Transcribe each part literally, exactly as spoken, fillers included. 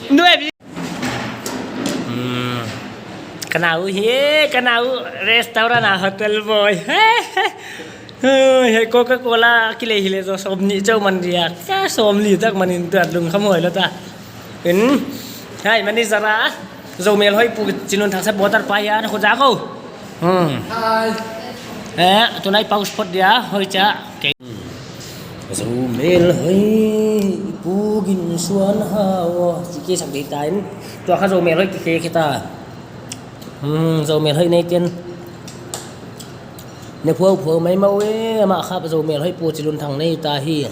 Nuai bi. Hmm. Ka nau hi, ka nau restaurant a hotel boy. Hei, Coca-Cola kilei hileh zaw sawmnih chauh man dia. Ka sawmnih tak manin tuat lungkham huai lou ta. In. Hai, manager a. Zomi Hoih Pu Chinlunthang supporter pa hia, na khut za ko. Hmm. Hai. Eh, tunai pause phot dia, hoih cha. Okay. Zomi Hoih Pu Ginsuan Hau. Chike sak di tain. Tua kha Zomi Hoih kike kita. Hmm, Zomi Hoih nei ten. Ne phuau phuau mai mau e, amah kha Zomi Hoih Pu Chinlunthang nei ta hi.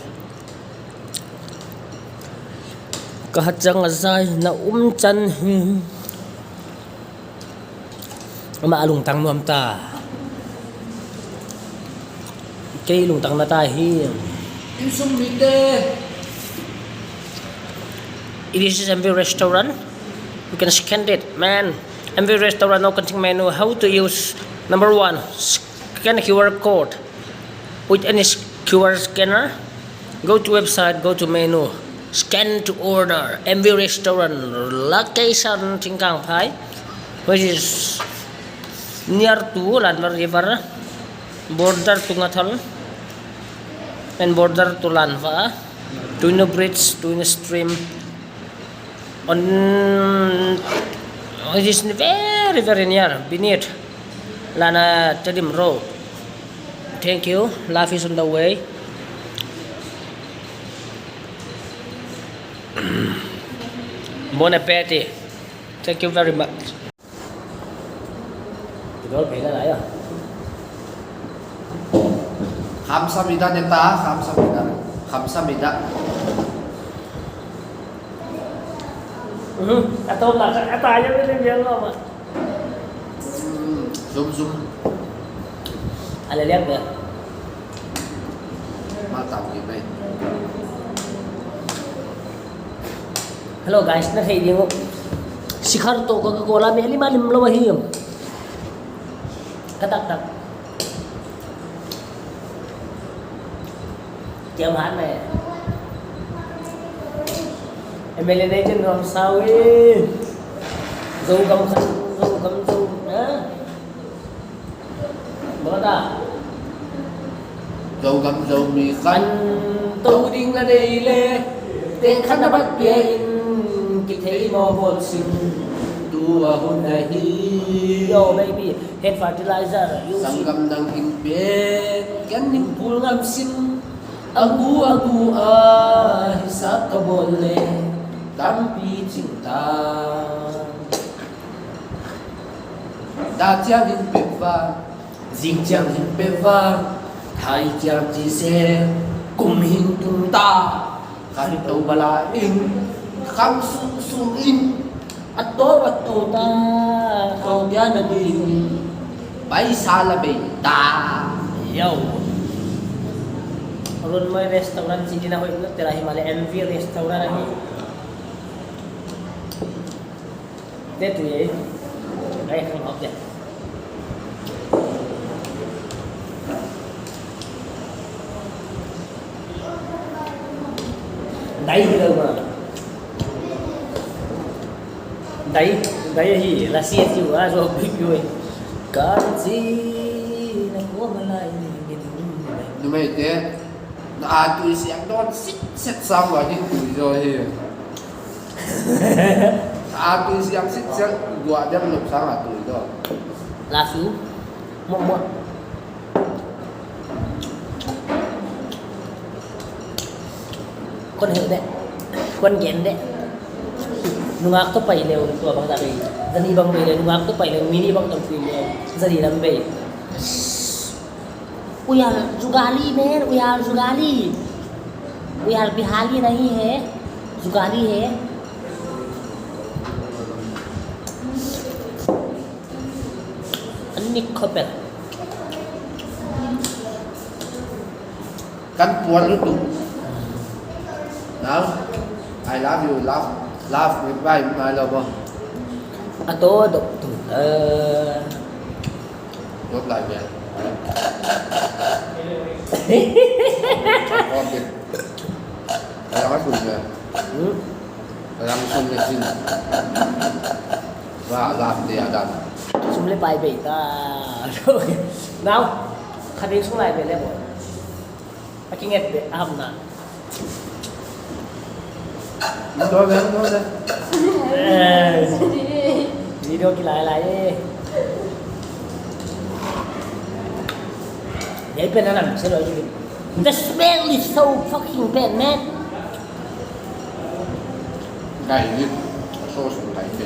Ka hat chang a zai na um chan hi. Amah a lungtang nuam ta. Kei lungtang na ta hi. Insung mite. It is M V restaurant. You can scan it, man. M V restaurant, no cutting menu. How to use? Number one, scan Q R code. With any s-, Q R scanner, go to website, go to menu, scan to order. M V restaurant, location Chingkangphai, which is near to Lanva River, border to Ngathal, and border to Lanva, Tuinu Bridge, Tuinu Stream. On, it is very, very near, beneath Lana Tedim Road. Thank you. Love is on the way. Bon appetit. Thank you very much. Kidol phei na lai a. Kamsahamnida ne ta, kamsahamnida. Kamsahamnida. Mhm. A tawp lak, a ta ya ni le mial ma ma. Hmm, zum zum. A le liak be. Ma tam ki mai. Hello guys, na thei ding uh. Sikhar toh Coca-Cola mi hali ma lim lou hi. Ka tak tak. Kiam han mai. M L A nei chen nuam sau e. Zogam khan, Zogam Zo, ha? Bawta. Zogam Zomi khan. Tou ding na deih leh. Teng khan na bat pia in. Kithei mo bol sin. Tua hun ahi. Yo, baby. Hand fertilizer. Use it. Sanggam nang in pen. Ken ning pul ngam sin. Agu, agu, a. Hisap ka bol leh. Tampi ching ta. Da chiang hin pe va, zing chiang hin pe va, thai chiang chi se, kum hin tung ta, kari to bala in, kham su su in, a to a to ta, to dia na di, bai sa la bei ta. Yo. Run Mai restaurant sini na hoih na tera hi male M V restaurant hi. Te tu ye. Ai, khang hok ya. Dai hi lo ma. Dai, dai hi, la si ti wa zo bi bi. Kan si na ko ma lai ni ni. Numei te. Na a tui siang dawn sit set sang wa ding tui zaw hi. Na a tui siang sit set gua dem lop sang a tui dawn. La su. Mo mo. Kon hel de. Kon gen de. Nungak toh pai leh tua bang da bei. Zani bang bei leh nungak toh pai leh mini bang tong pi leh. Zani lam bei. We are Jugali, man. We are Jugali. We are Bihari nahi hai. Jugali hai. Anni khopel. Kan puan lutuk. Now, I love you, love, love with my, my lover. A to dok tu. Eh. Dok lai bia. Dok lai bia. Hmm? Lam sum le sin. Wa lam te adan. Sum le pai bei ta. Nau. Khating sung lai be le bo. A kinget be ham na. Dol le, dol le. Eh. Video kilai lai e. Dei pen anam se lo. The smell is so fucking bad, man. Gai ni. So sum gai ni.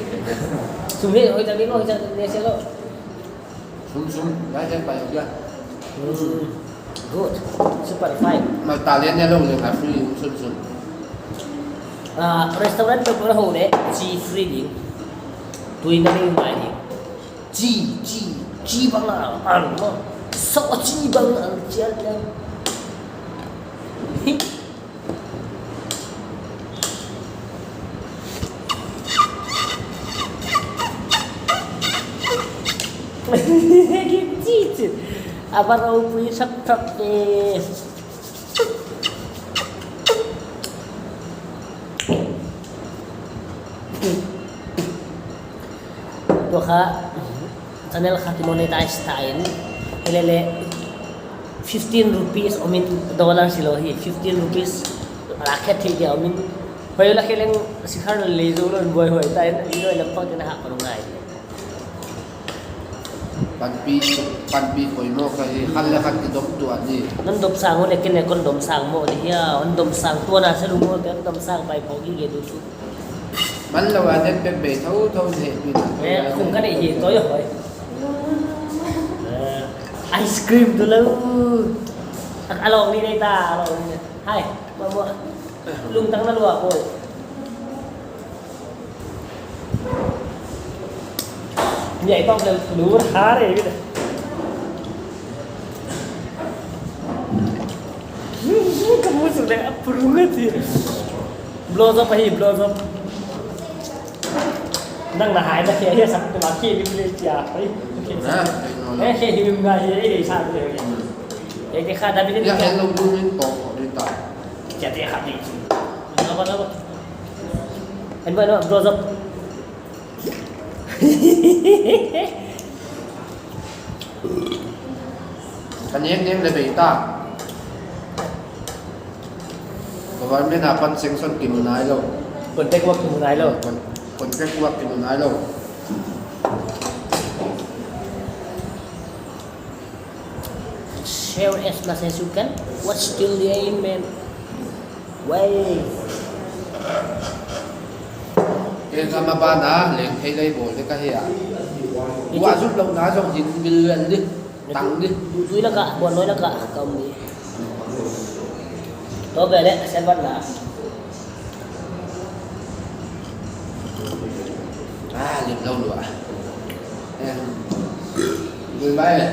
Sum ni, hoi ta ni lo, hoi ta ni se lo. Sum sum, gai ni pa ya. Mm. Good. Super fine. Mal ta lian ya lo le ka free sum sum. Ah, restaurant tu pura ho le, chi free ding. Tui na ni mai ding. Chi, chi, chi bang a, ang mo. So chi bang a, chi a. Chi, chi. Apa kau pui sap sap eh. Tua kha channel kha kimonetize ta in, hilele fifteen rupees omin, dollar si lo hi, fifteen rupees la khe thei dia omin. Hoi la khe leng sikhar le zo lo boi hoi ta in, video lam pang kena ha paru ngai. Panpi, panpi poimoh ka hi, khat le khat kidop tuah ni. Non dop sang le kene kon dom sang mo ni hia, on dom sang tua na se lu mo te on dom sang pai pho gi ge du su. Man lo a den pek be thou thou ne pi na. Eh, khung ka nei hi, toi hoi. Eh, ice cream tu lo. Ak along ni nei ta, along ni. Hai, mo mo. Lungtang na lua boy. Ni ai pam le lur har e. Kamu sudah purungat sih. Blow job ahi, blow job. Nang na hai na khe, khe sak tu ma khe ni le chia. Hai. Na, eh, khe hi mi nga hi, eh, sa le. Eh, khe kha da bi ni. Ya, hello, good morning, to, to, to. Chia te kha di. Apa, apa? Kan buat apa? Blow job. Kan eng eng le bei ta. Government apan sanction kimu nai lo. Contract work kimu nai lo. Con-, contract work kimu nai lo. Share as much as you can. What's still the aim, man? Why? Ke ka ma ba na leng thei lei bol de ka hia. Wa zut lo na zong hin bil len di. Tang di. Tui la ka, bon noi la ka, kam di. To be le, sen ban na. Ah, lim lo lua. Eh. Lim bai le.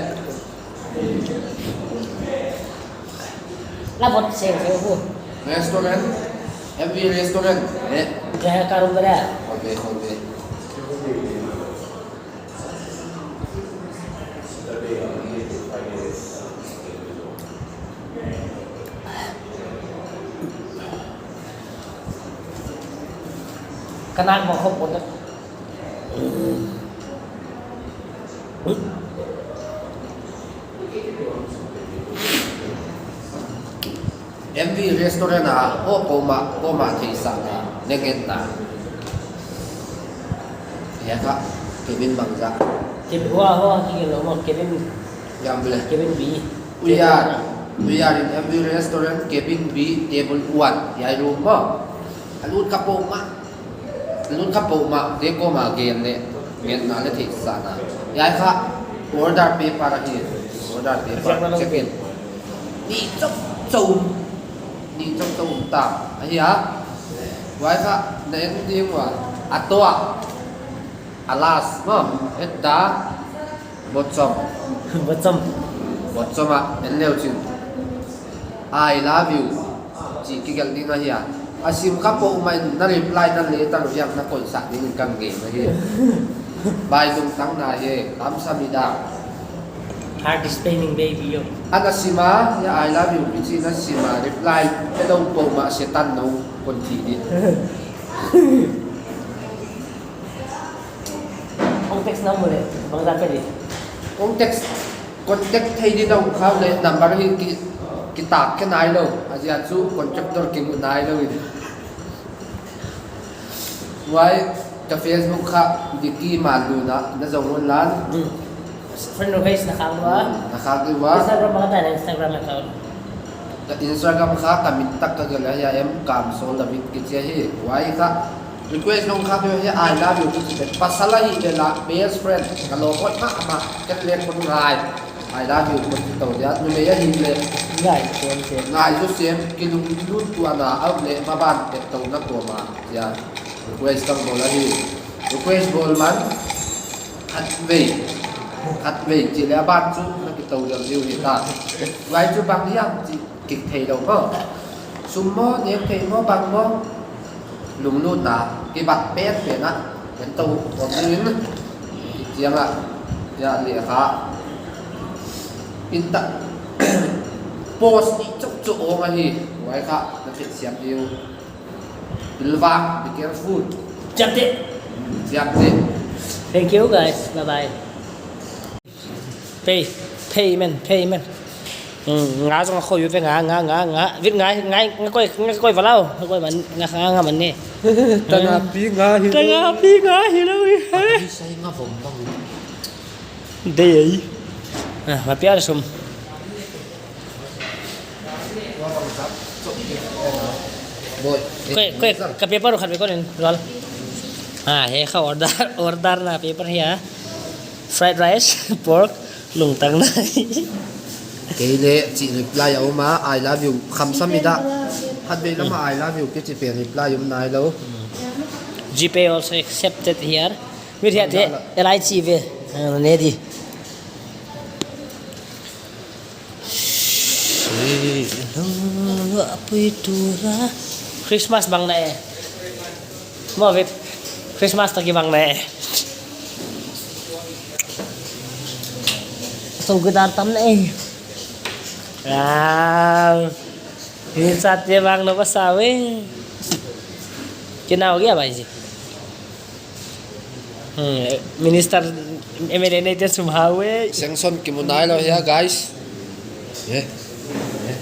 La bot seng seng hu. Restaurant, M V restaurant. Eh. Kaya ka room ba da? Hotel, hotel. Kanak mo khop bot. M V restaurant a, oh, koma, koma theihsakna, nengetna. Ya ka, cabin bangzah. Cabin, hua, hua, ki lo mo, cabin. Yam bele. Cabin B. We are, we are in M V restaurant, cabin B, table one. Ya room mo. Alut ka poma. Lut kha poh mah, te koma gen le, ngetna le theihsakna. Hiai kha, order paper ahi, order paper, check in. Ni chauh chauh um, ni chauh chauh um ta, ahi a. Huai kha, na en ding ua, a toh a, a last, maw, et ta, bottom. Bottom. Bottom ah, en leu chin. I love you. Chih kigelh ding ahi a. A sim kha poh mah in na reply na letter uh hiam na koihsak ding in ka gen ahi. Bai lungtang na hi, kamsahamnida. Heart is paining, baby, yo. Ana sim a, ya I love you, pi chih na sim a, reply pe lou poh mah Setan nou kon thi di. Hong text na maw leh, bangzah ka di. Hong text, contact thei di na hong khak leh, number hi ki, kitak khe nailou, a ziak chu contractor kimu nailou in. Huai, ka Facebook kha, Dicky Maluna, na zong un lan. Hmm. Friend request na khak ua. Na khak di ua. Instagram bang ka tai na Instagram account. Ka Instagram kha ka min tak ka gelh ahi a, M Kamsol David kichi ahi. Huai kha request nong khak di uh hi, I love you kichi pen. Pasal ahihleh best friend. Ka lawm mahmah, ken leng kon ngai. I love you kon chi tou dia. Numei ahihleh ngai kon chi. Ngai zaw sem, kilunglut tuahna a om leh maban pet tou na kuamah. Chia. Request ka bawl ahi. Request bawl man. Khatvei, khatvei chih leh a ban chu na kitou diam diu hi ta. Huai chu bang hiam chih kithei lou maw. Sum maw, nek thei maw, bang maw. Lunglutna, kibat petpet na. Ken tou om ding in. Chiang a, ya leh kha. Inta. Post i chuk chuk ong ahi. Huai kha, na kit siam diu. Pilvang, be careful. Siam teh. Hmm, siam teh. Thank you, guys. Bye bye. Pay, payment, payment. Hmm, nga zong a khoi ut ve nga, nga, nga, nga. Vit nga, nga, nga koi, nga koi va lau. Nga koi man, nga, nga, nga man ne. Tanga pi nga hi. Tanga pi nga hi lou. Pi sai nga vom bang. Dei ei. Ah, ma pia sum. Boy. Koi, koi, ka paper khat ve kon in, Ral. Ah, he kha order, order na paper hi a. Fried rice, pork, lungtang na. Kei leh chih reply a om a, I love you. Khamsam i da. Khatvei lam a I love you kichi pen reply om nailou. GPay also accepted here. Mit hiaite, L I C ve. Ah, ne di. Christmas bang na e. Maw vit. Christmas toh kibang na e. Song guitar tam na e. Wow. Ini saat dia bang na pasal weh. Kena ho gaya bhai ji. Hmm, minister, M L A nei te sum hau e. Sanction kimu nailou hia, guys. Eh, eh.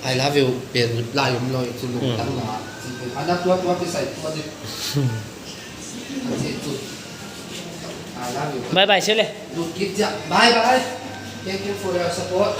I love you pen reply omlou, itu lungtang na. Ana tua tua kisai tua di. I love you. Bye bye, sele. Lungkit ya. Bye bye. Thank you for your support.